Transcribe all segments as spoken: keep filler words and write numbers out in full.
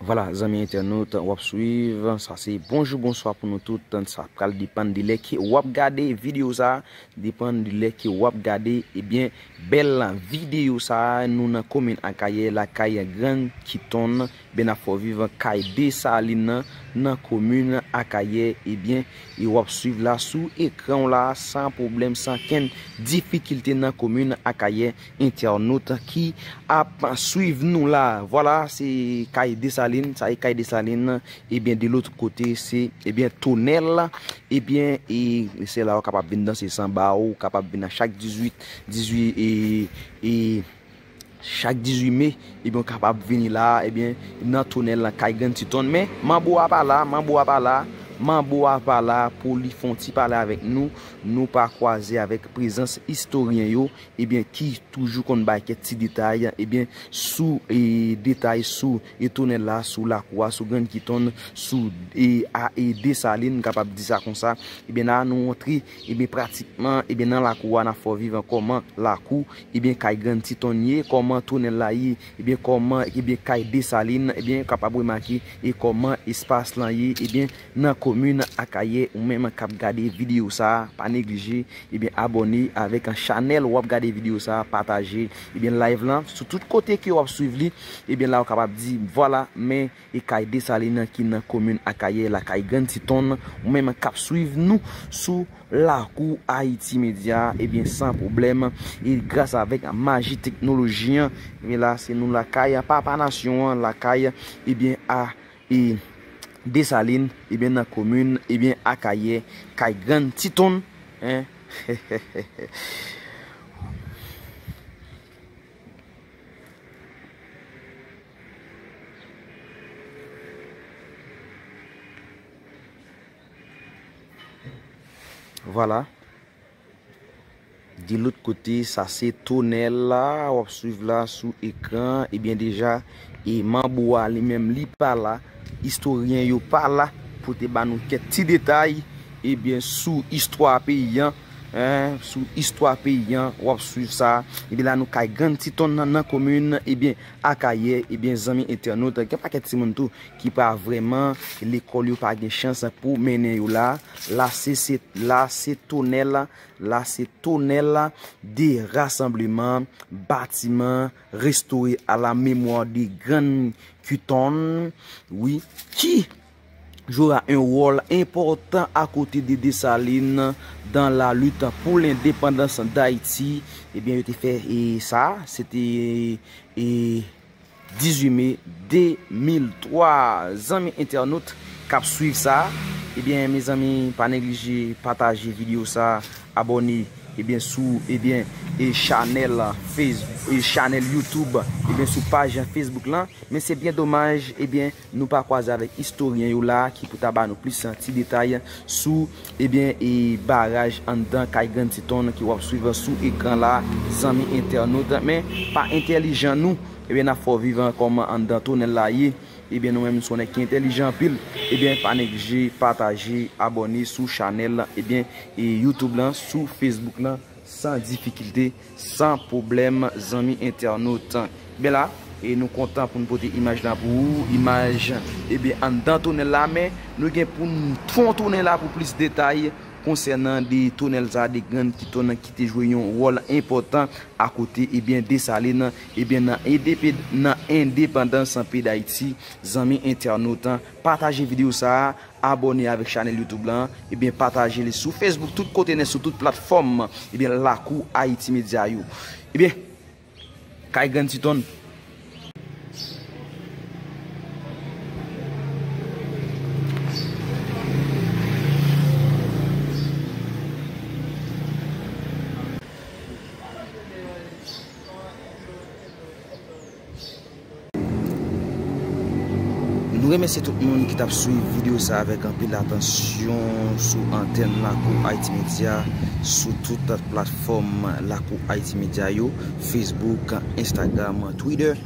Vwala, zanmi entènot, w ap swiv. Sa se bonjou, bonswa pou nou tout. Sa pral depann de lè ke w ap gade videyo sa a. Depann de lè ke w ap gade, ebyen, bèl videyo sa a. Nou nan komin Akayè, lakay Grann Kiton, ebyen, n ap fè w viv kay Desalin nan, nan komin Akayè, ebyen, e w ap swiv la sou ekran w la, san pwoblèm, san kenn difikilte nan komin Akayè. Entènot ki ap swiv nou la. Vwala, se kay Desalin, sa e kay Desalin, ebyen, de lòt kote, se, ebyen, tonèl, ebyen, e se la w kapab vin danse sanba w, ou kapab vin a chak dizuit, dizuit, e, e, chak dizuit me, ebyen, ou kapab vini la, ebyen, nan tonèl lan kay Grann Titon. Men, manbo a pa la, manbo a pa la, manbo a pa la pou li fè yon ti pale avèk nou. Nou pa kwaze avèk prezans istoryen yo, ebyen, ki toujou konn bay kèk ti detay, ebyen, sou, e, detay sou, e, tonèl la, sou lakou a, sou Grann Kiton, sou, e, a, e, Desalin, m kapab di sa konsa. Ebyen, la, nou antre, ebyen, pratikman, ebyen, nan lakou a, n ap fè w viv kòman lakou, ebyen, kay Grann Titon ye, kòman tonèl la ye, ebyen, kòman, ebyen, kay Desalin, ebyen, kapab remake, e kòman espas lan ye, ebyen, nan komin Akayè, ou menm k ap gade videyo sa a, pa neglije, ebyen, abòne avèk chanèl w ap gade videyo sa a, pataje, ebyen, live lan sou tout kote ke w ap swiv li, ebyen, la w kapab di, vwala, men e kay Desalin nan ki nan komin Akayè, lakay Grann Titon, ou menm k ap swiv nou sou lakou Ayiti Medya, ebyen, san pwoblèm, e gras avèk maji teknoloji an, ebyen, la, se nou lakay Papa Nasyon an, lakay, ebyen, a e Desalin, ebyen, nan komin, ebyen, Akayè, kay Grann Titon, en. Vwala. De lòt kote, sa se tonèl la, w ap swiv la sou ekran. Ebyen, deja, e manbo a li menm, li pa la. Istoryen yo pa la pou te ba nou kèk ti detay, ebyen, sou istwa peyi an, en, sou istwa peyi an, w ap swiv sa. Ebyen, la, nou kay Grann Titon nan, nan komin, ebyen, Akayè, ebyen, zanmi entènot, gen pakèt timoun tou ki pa vrèman, lekòl yo pa gen chans pou mennen yo la. La, se, se, la, se tonèl la. La, se tonèl de rasanbleman, batiman restore à la mémoire de Grann Kiton, wi, ki jouera un rôle important à côté de Dessalines dans la lutte pour l'indépendance d'Haïti. Ebyen, yo te fè, e, sa, se te, e, dizuit me de mil twa. Zanmi entènot k ap swiv sa, ebyen, mezanmi, pa neglije pataje videyo sa, abòne, ebyen, sou, ebyen, e chanèl Facebook, e chanèl YouTube, ebyen, sou paj Facebook lan. Men se byen domaj, ebyen, nou pa kwaze avèk istoryen yo la ki pou ta ba nou plis ti detay sou, ebyen, e baraj anndan kay Grann Titon ki w ap swiv sou ekran la, zanmi entènot. Men pa entèlijan nou, ebyen, n ap fè w viv kòman anndan tonèl la ye. Ebyen, nou menm, se yon nèg ki entèlijan anpil. Ebyen, pa neglije pataje, abòne sou chanèl, ebyen, e YouTube lan, sou Facebook lan, san difikilte, san pwoblèm, zanmi entènot. Ebyen la, e nou kontan pou n pote imaj la pou ou, imaj, ebyen, anndan tonèl la, men nou gen pou n fè yon tounen la pou plis detay konsènan de tonèl sa, de Grann Kiton ki te jwe yon wòl enpòtan akote, ebyen, Desalin, ebyen, nan endepe-, nan endepandans peyi Dayiti, zanmi entènot. Pataje videyo sa a, abòne avèk chanèl YouTube lan, ebyen, pataje li sou Facebook, tout kote nèt, sou tout platfòm, ebyen, Lakou Ayiti Medya yo. Ebyen, kay Grann Titon. Nou remèsye tout moun ki t ap swiv videyo sa avèk anpil atansyon sou antèn Lakou Ayiti Medya, sou tout platfòm Lakou Ayiti Medya yo, Facebook, Instagram, Twitter,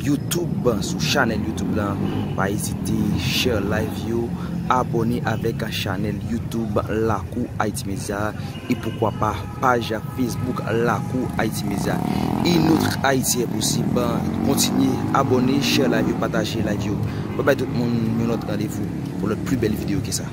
YouTube, sou chanèl YouTube la. Pa ezite share live yo, abòne avèk chanèl YouTube Lakou Haiti Media e poukwa pa paj Facebook Lakou Haiti Media. Une autre Haïti est possible. Kontinye abòne, share live yo, pataje live yo. Bye bye tout moun, yon lòt randevou pou lòt pli bèl videyo ke sa.